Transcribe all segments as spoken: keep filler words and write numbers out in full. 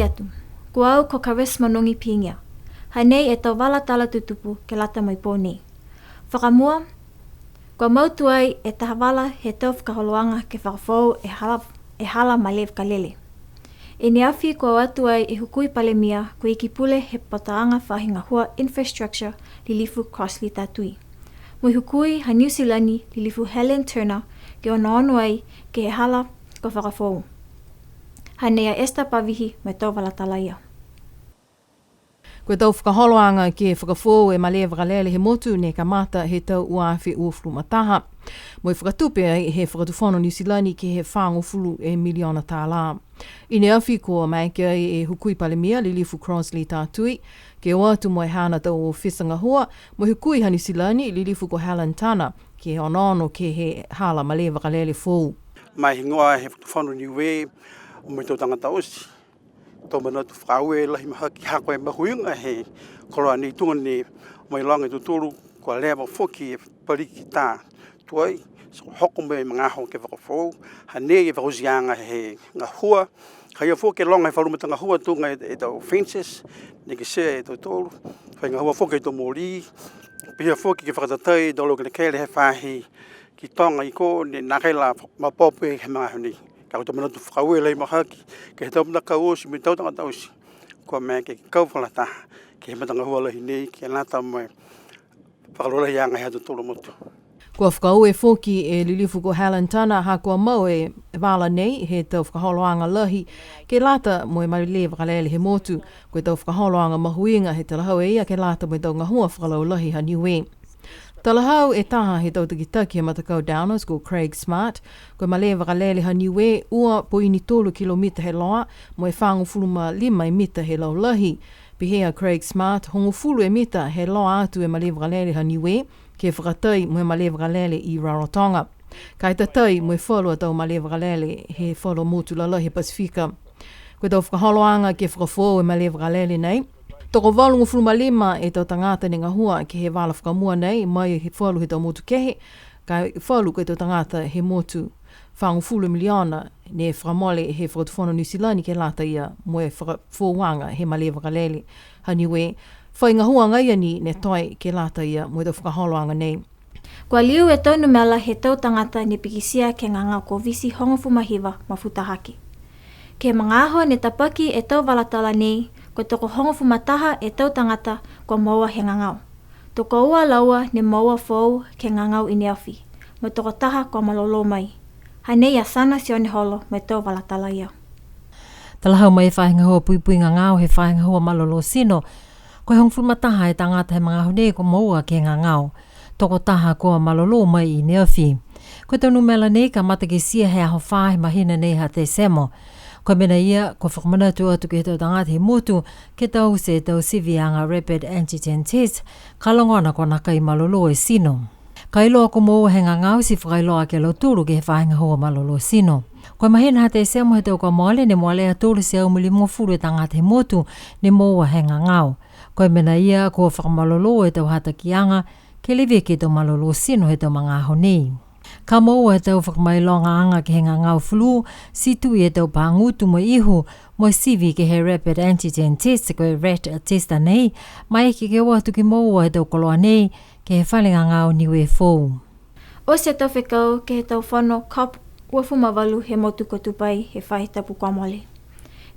Atu. Ko au ko Charisma Nogi Pigia. Hanei e tau vala tala tutupu ke lata mo e pō nei. Fakamua, kua mau tuai e taha vala he tau fakaholoaga ke fakafoou e hala, e hala malē vakalele. I ne afi kua o atu ai e Hukui Palemia ko e Ikipule he Pataaga Faahi Gahua Infrastructure Lilifu Crossley Tatui. Mo e Hukui ha Niu Silani Lilifu Helen Tunnah ke onoono ai ke he hala kua fakafoou. Hanei a Esther Pavihi mo e tau vala tala ia. Ko e tau fakaholoaga ke fakafoou e malē vakalele he motu ne kamata he tau ua afe uafulu ma taha. Mo e fakatupe ai he Fakatufono Niu Silani ke he fagofulu e miliona tālā. I ne afi kua maeke ai e Hukui Palemia Lilifu Crossley Tatui ke o atu mo e haana tau ofisa gahua, mo e Hukui ha Niu Silani Lilifu ko Helen Tunnah ke onoono ke he hala malē vakalele foou. Mai higoa he Fakatufono Niue, mo e tau tagata oti, tau manatu fakaaue lahi mahaki ha ko e mahuiga he koloa nei tuga ne mailoga e tautolu kua leva foki e paliki tā tuai, so hoko mai e magaaho ke fakafoou, hanei e fakaotiaga he gahua, ka e ia foki e loga he falu matagahua tuga e, e tau fences, ne kitia e tautolu, fai gahua foki e tau molī, pihia foki ke fakatatai e tau laukelekele he faahi ki Toga i kō ne nākai la maopoopo he magaaho nei. Ka ko e tau manatu fakaaue lahi mahaki ke he tau matakau oti mo e tau tagata oti, kua maeke ke kau fakalataha ke he matagahua lahi nei ke lata mo e fakalaulahiaga he ha tautolu a motu. Kua fakaaue foki e Lilifu ko Helen Tunnah ha kua mau e vala nei he tau fakaholoaga lahi ke lata mo e malē vakalele he motu. Ko e tau fakaholoaga mahuiga he talahau e ia ke lata mo e tau gahua fakalaulahi ha Niue. Talahau e taha he tau takitaki he matakau Downers ko Craig Smart, ko e malē vakalele ha Niue ua poini tolu kilomita he loa, mo e fagofulu ma lima e mita he laulahi. Pehē a Craig Smart, hogofulu e mita he loa atu e malē vakalele ha Niue, ke fakatai mo e malē vakalele i Rarotonga. Ka e tatai mo e falu a tau malē vakalele he falu a motu lalahi he Pasifika. Ko e tau fakaholoaga ke fakafoou e malē vakalele nei, tokovalugofulu ma lima e tau tagata ne gahua ke he vala fakamua nei, mai he falu he tau motu kehe, ka e falu ko e tau tagata he motu fagofulu miliona ne fakamole he Fakatufono Niu Silani ke lata ia mo e fakafoouaga he malē vakalele ha Niue. Fai gahua agaia ni ne toe ke lata ia mo e tau fakaholoaga nei. Kua liu e tau numela he tau tagata ne pikitia ke he gagao Koviti hogofulu ma hiva mafuta hake. Ke he magaaho ne tapaki e tau vala tala nei, kua tokohogofulu ma taha e tau tagata kua moua he gagao. Tokoua laua ne moua foou ke he gagao i ne afi, mo e tokotaha kua malolō mai. Hanei a Sana Sioneholo mo e tau vala tala ia. Talahau mai e Faahi Gahua Puipui Gagao he Faahi Gahua Malolō Tino, ko e hogofulu ma taha e tagata he magaaho nei kua moua ke he gagao. Tokotaha kua malolō mai i ne afi. Ko e tau numela nei kamata kitia he aho fā he mahina nei ha Tesemo. Ko e mena ia, kua fakamanatu atu ke he tau tagata he motu, ke taute e tau siviaga rapid antigen test, ka logona kua nākai malolō e tino. Ka iloa kua moua he gagao ti fakailoa aki a lautolu ke he Faahi Gahua Malolō Tino. Ko e mahina ha Tesemo he tau kua mole ne molea tolu e teau mo limagofulu e tagata he motu ne moua he gagao. Ko e mena ia kua fakamalolō e tau hatakiaga, ke leveki e tau malolō tino he tau magaaho nei. Ka moua e tau fakamailogaaga ke he gagao flu, ti tui e tau pagutu mo e ihu, mo e sivi ke he rapid antigen test, ko e rat test nei, maeke ke o atu ke moua e tau koloa nei, ke he fale gagao Niue Foou. Oti e tau fekau ke he tau fono COP uafulu ma valu he motu ko Tupai he faahi tapu kua mole.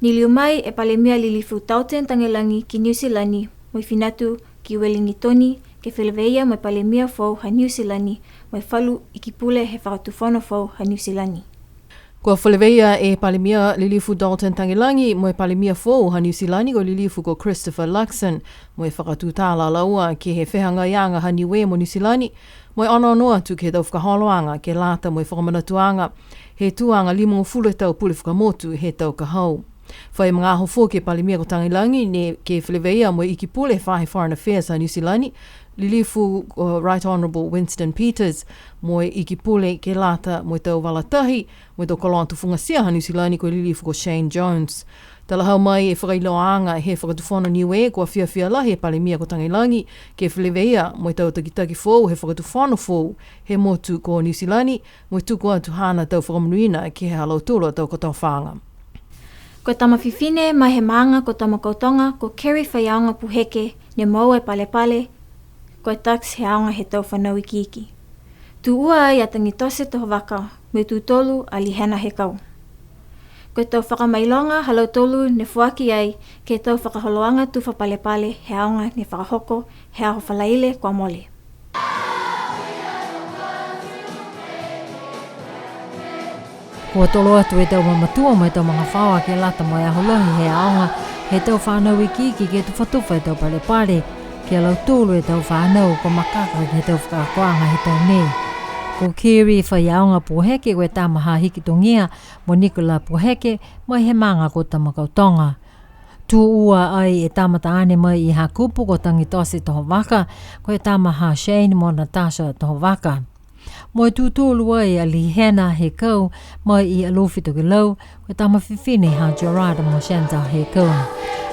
Ne liu mai e Palemia Lilifu Dalton Tagelagi ki Niu Silani mo e fina atu ki Ueligitoni ke feleveia mo e Palemia foou ha Niu Silani mo e falu Ikipule he Fakatufono foou ha Niu Silani. Kua feleveia e Palemia Lilifu Dalton Tagelagi mo e Palemia foou ha Niu Silani ko e Lilifu ko Christopher Luxon, mo e fakatutala a laua ke he fehagaiaga ha Niue mo Niu Silani, mo e onoono atu ke he tau fakaholoaga ke lata mo e fakamanatuaga he tuaga limagofulu e tau pule fakamotu he tau ka hau. Fai magaaho foki e Palemia ko Tagelagi ne ke feleveia mo e Ikipule he Faahi Foreign Affairs ha Niu Silani, Lilifu ko Right Honourable Winston Peters, mo e Ikipule ke lata mo e tau vala tahi, mo e tau koloa tufugatia ha Niu Silani ko e Lilifu ko Shane Jones. Talahau mai e fakailoaaga he Fakatufono Niue kua fiafia lahi e Palemia ko Tagelagi ke feleveia mo e tau takitaki foou he Fakatufono foou he motu ko Niu Silani, mo e tuku atu haana tau fakamonuina ke he ha lautolu a tau kotofaaga. Ko e tama fifine mai he maaga ko Tamakautoga, ko Kerry Faiaoga Puheke, ne moua e palepale ko e Dux he aoga he tau fanau ikiiki. Tū ua ai a Tagitosi Tohovaka, mo e tū tolu a Lihena Hekau. Ko e tau fakamailoga ha lautolu ne foaki ai ke he tau fakaholoaga tufa palepale he aoga ne fakahoko he aho Falaile kua mole. Kua tolo atu e tau mamatua mo e tau magafaoa ke lata mo e aho lahi he aoga he tau fanau ikiiki ke tufatufa e tau palepale ki a lautolu e tau fanau kua makaka ke he tau fakaakoaga he tau nei. Ko Kerry Faiaoga Puheke ko e tama ha Hikitogia mo Nicola Puheke mai he maaga ko Tamakautoga. Tū ua ai e tama taane mai i Hakupu ko Tagitosi Tohovaka, ko e tama ha Shane mo Natasha Tohovaka. Mo e tū tolu ai a Lihena Hekau mai i Alofi Tokelau, ko e tama fifine ha Gerard mo Chantal Hekau.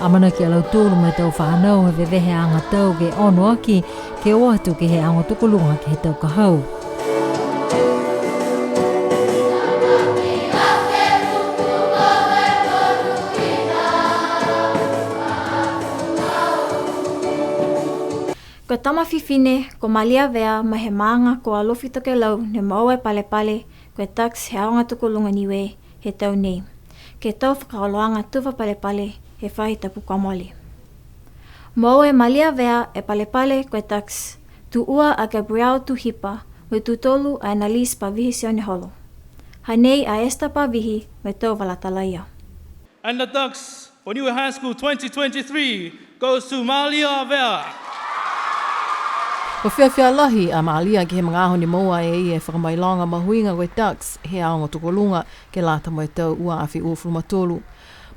Amanaki a lautolu mo e tau fanau he veveheaga tau ke ono aki, ke o atu ke he aoga tokoluga ke he tau ka hau. Ko e tama fifine ko Malia Vea mai he maaga ko Alofi Tokelau ne moua e palepale ko e Dux he aoga tokoluga Niue he tau nei, ke he tau fakaholoaga tufa palepale he faahi tapu kua mole. Moua e Malia Vea e palepale ko e Dux, tū ua a Gabrielle Tuhipa, mo e tū tolu a Annalise Pavihi Sioneholo. Hanei a Esther Pavihi mo e tau vala tala ia. And the Dux for Niue High School twenty twenty-three goes to Malia Vea. Kua fiafia lahi a Malia ke he magaaho ne moua e ia e fakamailoga mahuiga ko e Dux he aoga tokoluga ke lata mo e tau ua afe uafulu ma tolu.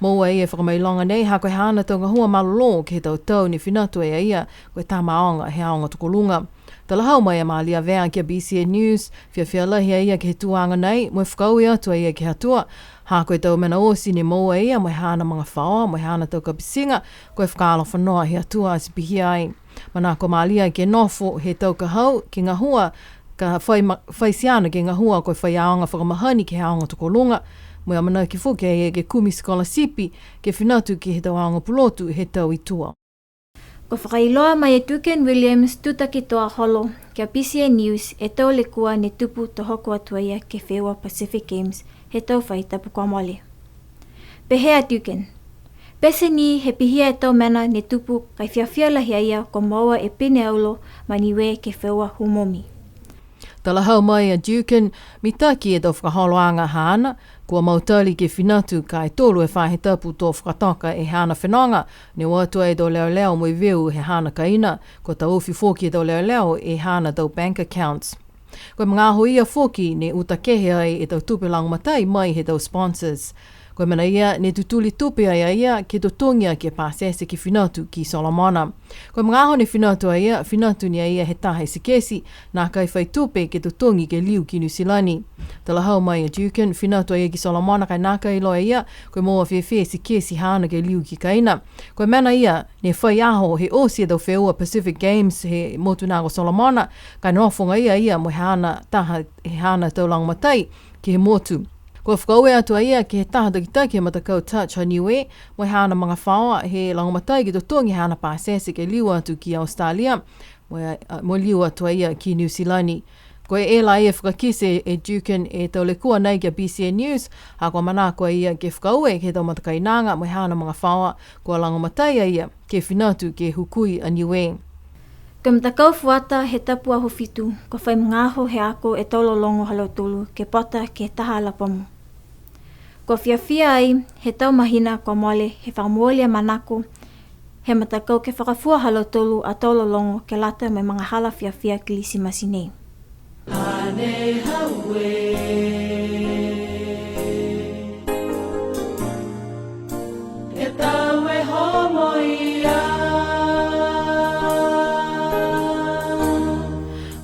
Moua e ia e fakamailoga nei ha ko e haana tau gahua malolō ke he tau tau ne finatu ai a ia ko e tama aoga he aoga tokoluga. Talahau mai a Malia Vea ki a B C N News, fiafia lahi a ia ke he tuaga nei, mo e fakaaue atu a ia ke he Atua, ha ko e tau mena oti ne moua e ia, mo e haana magafaoa, mo e haana tau kapitiga, ko e fakaalofa noa he Atua ati pihia ai. Manako a Malia ke nofo he tau ka hau, ke gahua, ka fai ma-, fai tiana ke gahua ko e faiaoga fakamahani ke he aoga tokoluga, mo e amanaki foki a ia ke kumi sikolasipi, ke finatu ke he tau aoga pulotu he tau i tua. Kua fakailoa mai e Duken Williams Tutakitoa Holo ki a B C N News e tau lekua ne tupu to hoko atu a ia ke he feua Pacific Games he tau faahi tapu kua mole. Pehē a Duken, pete ni he pihia e tau mena ne tupu ka e fiafia lahi a ia kua moua e pine aulo ma Niue ke he feua Humomi. Talahau mai a Duken, mitaki e tau fakaholoaga haana, kua mautali ke finatu ka e tolu e faahi tapu to fakatoka e haana fenoga, ne o atu ai e tau leoleo mo e veu he haana kaina, kua taofi foki e tau leoleo e haana tau bank accounts. Ko e magaaho ia foki ne uta kehe ai e tau tupe lagomatai mai he tau sponsors. Ko e mena ia, ne tutuli tupe ai a ia ke totogi aki e pasese ke finatu ki Solomona. Ko e magaaho ne finatu a ia, finatu ni a ia he taha e tiketi, nākai fai tupe ke totogi ke liu ki Niu Silani. Talahau mai a Duken, finatu a ia ki Solomona ka e nākai iloa e ia, ko e moua fēfē e tiketi haana ke liu ki kaina. Ko e mena ia, ne fai aho he oti e tau feua Pacific Games he motu na ko Solomona, ka e nofo agaia a ia mo e haana taha, he haana tau lagomatai ke he motu. Kua fakaaue atu a ia ke he taha takitaki he matakau Touch ha Niue, mo e haana magafaoa he lagomatai ke totogi haana pasese ke liu atu ki Australia, mo e, a, mo e liu atu a ia ki Niu Silani. Ko e lahi e fakakite e Duken e tau lekua nei ki a B C N News, ha kua manako a ia ke fakaaue ke he tau matakainaga mo e haana magafaoa, kua lagomatai a ia ke finatu ke hukui a Niue. Ko e matakau fuata he tapu aho fitu, kua fai magaaho he ako e tau lologo ha lautolu ke pota ke he taha alapamu. Kua fiafia ai he tau mahina kua mole he fakamooli e manako he matakau ke fakafua ha lautolu a tau lologo ke lata mo e magahala fiafia Kilisimasi nei.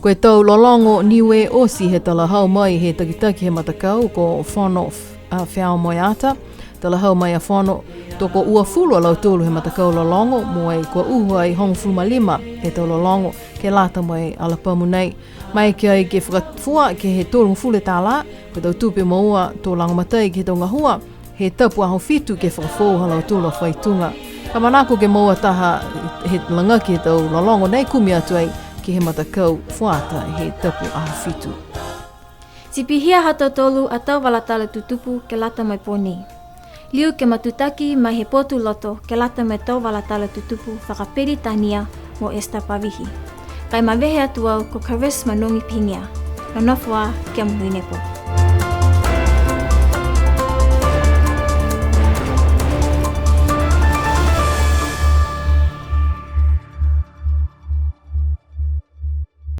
Ko e tau lologo Niue oti he talahau mai he takitaki he matakau ko Fono F-, a, Feaomoeata. Talahau mai a Fono, tokouafulu a lautolu he matakau lologo, mo e kua uhu ai hogofulu ma lima he tau lologo ke lata mo e alapamu nei. Maeke ai ke fakafua ke he tolugofulu e tālā, ko e tau tupe moua to lagomatai ke he tau gahua, he tapu aho fitu ke fakafoou ha lautolu a faituga. Ka manako ke moua taha he lagaki he tau lologo nei kumi atu ai ke he matakau fuata he tapu aho fitu. Ti pihia ha tautolu a tau vala tala tutupu ke lata mo e pō nei. Liu ke matutaki mai he potu loto ke lata mo e tau vala tala tutupu fakaperitania mo Esther Pavihi. Ka e mavehe atu au ko Charisma Nogi Pihigia. Nonofo ā, kia monuina e pō.